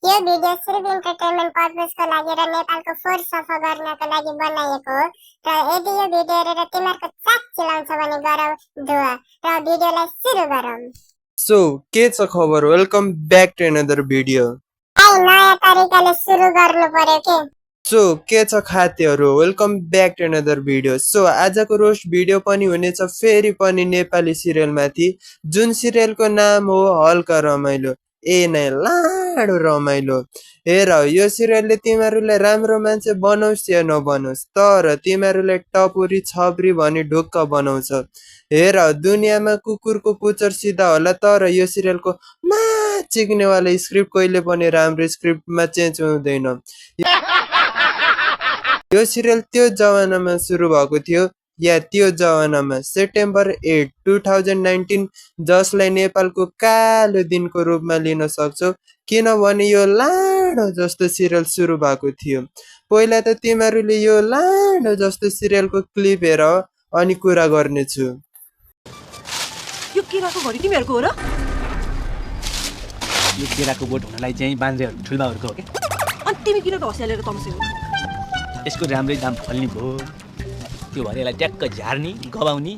यो भिडियो सिर्फ इन्टरटेनमेन्ट पर्पसको लागि र नेपालको फोहोर सफा गर्नको लागि बनाइएको हो र यदि यो भिडियो हेरेर तिमीहरूको चाक चिलाउँछ भने गरौ दुआ र भिडियोलाई सुरु गरौ। सो के छ खबर? Welcome back to another video. नयाँ तरिकाले सुरु गर्नु पर्यो के? सो के छ खातेहरू? Welcome back to another video. So आजको रोस्ट भिडियो पनि हुनेछ फेरि पनि नेपाली सिरियलमाथि, जुन सिरियलको नाम हो हल्का रमाइलो। नै लाडो रमाइलो। हेर, यो सिरियलले तिमीहरूलाई राम्रो मान्छे बनाओस् या नबनोस्, तर तिमीहरूलाई टपुरी छपरी भनी ढुक्क बनाउँछ। हेर, दुनियाँमा कुकुरको पुच्छर सिधा होला, तर यो सिरियलको चिक्नेवाला स्क्रिप्ट कहिले पनि राम्रो स्क्रिप्टमा चेन्ज हुँदैन। यो सिरियल त्यो जमानामा सुरु भएको थियो या त्यो जमानामा सेप्टेम्बर 8, 2019, जसलाई नेपालको कालो दिनको रूपमा लिन सक्छौ, किनभने यो लाडो जस्तो सिरियल सुरु भएको थियो। पहिला त तिमीहरूले यो लाडो जस्तो सिरियलको क्लिप हेर अनि कुरा गर्नेछु। यो केराको घडी तिमीहरूको हो र? यो केराको बोट हुनलाई चाहिँ बान्द्रेहरू ठुल्बाहरूको हो के? अनि तिमी किन ढस्यालेर तम्सेको? यसको राम्रै दाम फल्ने भयो, त्यो भएर यसलाई ट्याक्क झार्ने गबाउने,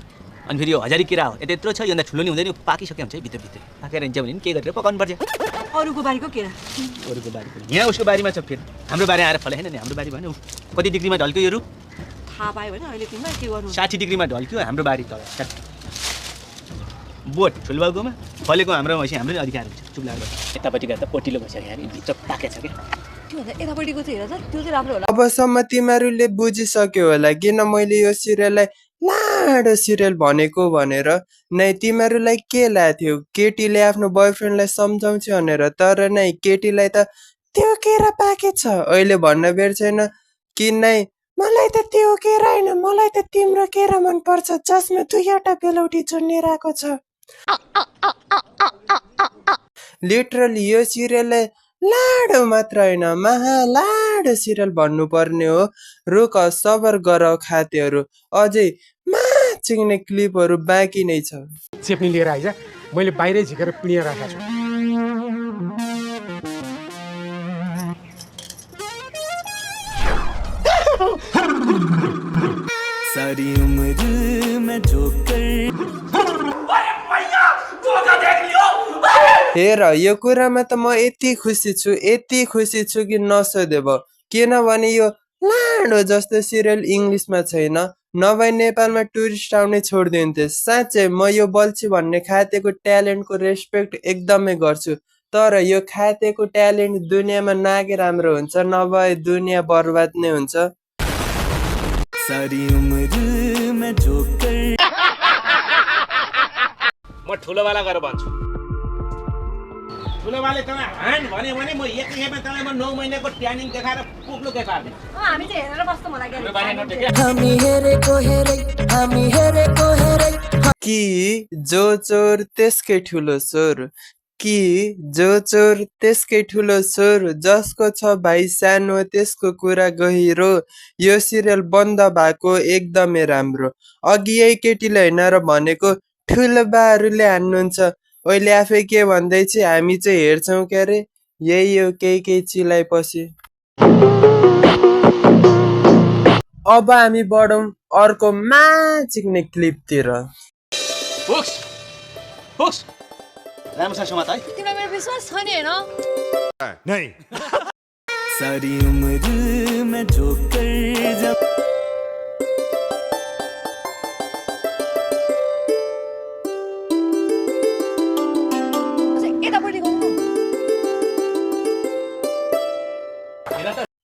अनि फेरि यो हजारी केरा हो यत्रो छ, योभन्दा ठुलो नि हुँदैन, यो पाकिसक्यो हुन्छ है भित्रभित्र। पाकेर हिँड्छ भने के गरेर पकाउनु पर्छ? अरूको बारीको केरा? अरूको बारीको यहाँ उसको बारीमा छ, फेरि हाम्रो बारी आएर फले होइन नि। हाम्रो बारी भने कति डिग्रीमा ढल्क्यो यो रुख? थाहा पायो भने अहिले तिमीलाई के गर्नु? 60 डिग्रीमा ढल्क्यो हाम्रो बारी तल। बोट ठुल्बाउकोमा फलेको हाम्रो भएपछि हाम्रो अधिकार हुन्छ। चुप लागेर यतापट्टि गर्दा पोटिलो भइसक्यो, भित्र पाकेको छ क्या। त्योभन्दा यतापट्टिको चाहिँ हेर त, त्यो चाहिँ राम्रो होला। अबसम्म तिमीहरूले बुझिसक्यो होला किन मैले यो सिरियललाई लाडो सिरियल भनेको भनेर। नै तिमीहरूलाई के लाग्थ्यो? केटीले आफ्नो बोयफ्रेन्डलाई सम्झाउँछ भनेर, तर नै केटीलाई त त्यो केरा पाकेछ अहिले भन्न बेर छैन कि नै मलाई त त्यो केरा होइन, मलाई त तिम्रो केरा मनपर्छ जसमा दुईवटा बेलौटी चुनिरहेको छ। लिटरली यो सिरियललाई लाडो मात्र होइन, महालाडो सिरियल भन्नुपर्ने हो। रुक, सबर गर खातेहरू, अझै चिक्ने क्लिपहरू बाँकी नै छ। चेप्नी लिएर आइज, मैले बाहिरै झिकेर पिँढिया राखेको छु। सारी उम्र में जोकर हेर, यो कुरामा त म यति खुसी छु कि नसोधेब, किनभने यो लाडो जस्तो सिरियल इङ्ग्लिसमा छैन, नभए नेपालमा टुरिस्ट आउने छोडिदिन्थे। साँच्चै म यो बल्छी भन्ने खातेको ट्यालेन्टको रेस्पेक्ट एकदमै गर्छु, तर यो खातेको ट्यालेन्ट दुनियाँमा नागे राम्रो हुन्छ, नभए दुनियाँ बर्बाद नै हुन्छ। सारी उम्र में जोकर म ठुलोवाला गरेर भन्छु, ठुलोवाले तँलाई हान भन्यो भने म एकैखेपमा तँलाई म 9 महिनाको ट्रेनिङ देखाएर पुग्नु के पार्ने। हामी चाहिँ हेरेर बस्नु मलाई के? कि जो चोर त्यसकै ठुलो चोर, कि जो चोर त्यसकै ठुलो चोर, जसको छ भाइ सानो त्यसको कुरा गहिरो। यो सिरियल बन्द भएको एकदमै राम्रो। अघि यही केटीले होइन र भनेको ठुलो बाहरूले हान्नुहुन्छ, अहिले आफै के भन्दैछ, हामी चाहिँ हेर्छौँ क्या रे। यही हो केही चिलाएपछि। अब हामी बढौँ अर्को चिक्ने क्लिपतिर। राम्रोसँग समात है। तिमीलाई मेरो विश्वास छ नि हैन? सारी उम्र में जोकर जब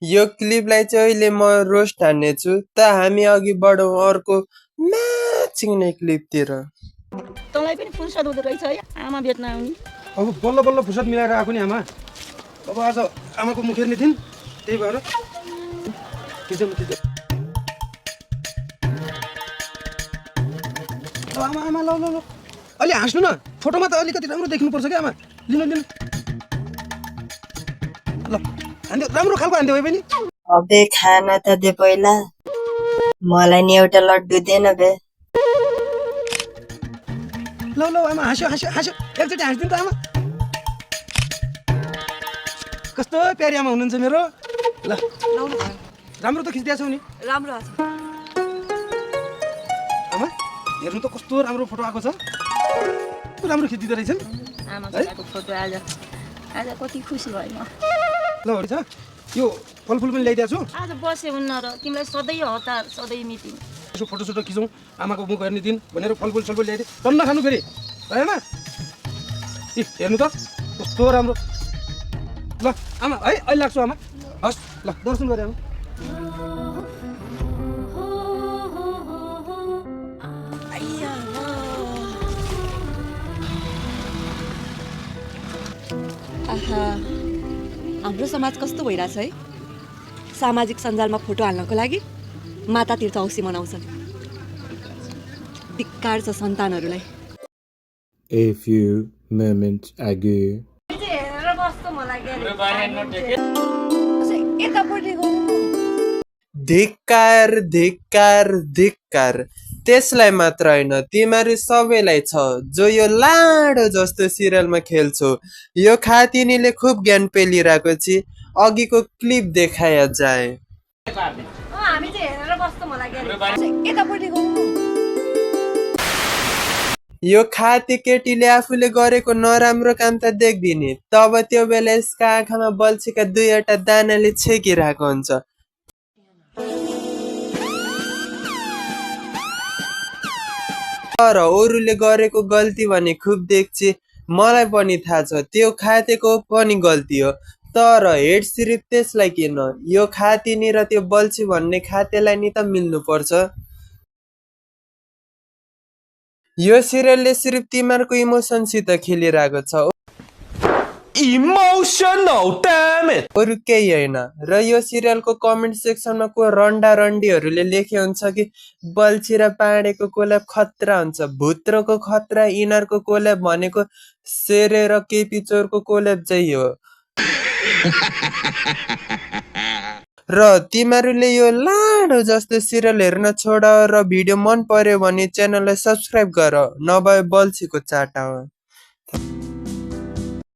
यो क्लिपलाई चाहिँ अहिले म रोस्ट हान्नेछु, त हामी अघि बढौँ अर्को चिक्ने क्लिपतिर। तँलाई पनि फुर्सद हुँदो रहेछ है आमा भेट्न आउने। अब बल्ल बल्ल फुर्सद मिलाएर आएको नि आमा। अब आज आमाको मुख हेर्ने थिइन्, त्यही भएर आमा आमा ल ल ल अलि हाँस्नु न, फोटोमा त अलिकति राम्रो देख्नुपर्छ क्या आमा। लिनु लिनु ल, हान्दियो, राम्रो खालको हान्दियो है पनि। अबे खाना त दे पहिला, मलाई नि एउटा लड्डु दे न बे। ल ल आमा हाँस्यो, एकचोटि हाँस्दिनु त आमा। कस्तो प्यारी आमा हुनुहुन्छ मेरो ल लाउनु भयो राम्रो त खिचिदिएको छौ नि राम्रो आछ आमा हेर्नु त कस्तो राम्रो फोटो आएको छ कस्तो राम्रो खिचिदिँदो रहेछन् आमाको फोटो आज कति खुसी भएँ म ल हरि छ यो फलफुल पनि ल्याइदिएको छु आज बसे हुन्न र तिमीलाई सधैँ हतार सधैँ मिटिङ यसो फोटोसोटो खिचौँ आमाको मुख हेर्ने दिन भनेर फलफुल सलफुल ल्याइदिएँ टन्न खानु फेरि आमा इ हेर्नु त कस्तो राम्रो ल आमा है अहिले लाग्छु आमा हस् ल दर्शन गरे आमा आहा हाम्रो समाज कस्तो भइरहेछ है सामाजिक सञ्जालमा फोटो हाल्नको लागि माता तीर्थ औँसी मनाउँछन् धिक्कार छ सन्तानहरूलाई A few moments ago. हेरेर बस्छु मलाई धिक्कार धिक्कार धिक्कार त्यसलाई मात्र होइन तिमीहरू सबैलाई छ जो यो लाडो जस्तो सिरियलमा खेल्छौ यो खातिनीले खुब ज्ञान पेलिरहेको छि अघिको क्लिप देखाया जाए हामी चाहिँ हेरेर बस्छु मलाई यो खाती केटीले आफूले गरेको नराम्रो काम त देख्दिने तब त्यो बेला यसका आँखामा बल्छीका दुईवटा दानाले छेकिरहेको हुन्छ तर अरूले गरेको गल्ती भने खुब देख्छ मलाई पनि थाहा छ त्यो खातेको पनि गल्ती हो तर हेड सिर्फ त्यसलाई किन यो खातिनी र त्यो बल्छी भन्ने खातेलाई नि त मिल्नु पर्छ यो सिरियलले सिर्फ तिमीहरूको इमोसनसित खेलिरहेको छ Emotional, damn it! अरू केही होइन र यो सिरियलको कमेन्ट सेक्सनमा को रन्डा रन्डीहरूले लेखे हुन्छ कि बल्छी र पाँडेको कोल्याब खतरा हुन्छ भुत्रोको खतरा यिनीहरूको कोल्याब भनेको सेरे र केपी चोरको कोल्याब चाहिँ हो र तिमीहरूले यो लाडो जस्तो सिरियल हेर्न छोड र भिडियो मन पर्यो भने च्यानललाई सब्स्क्राइब गर नभए बल्छीको चाटा हो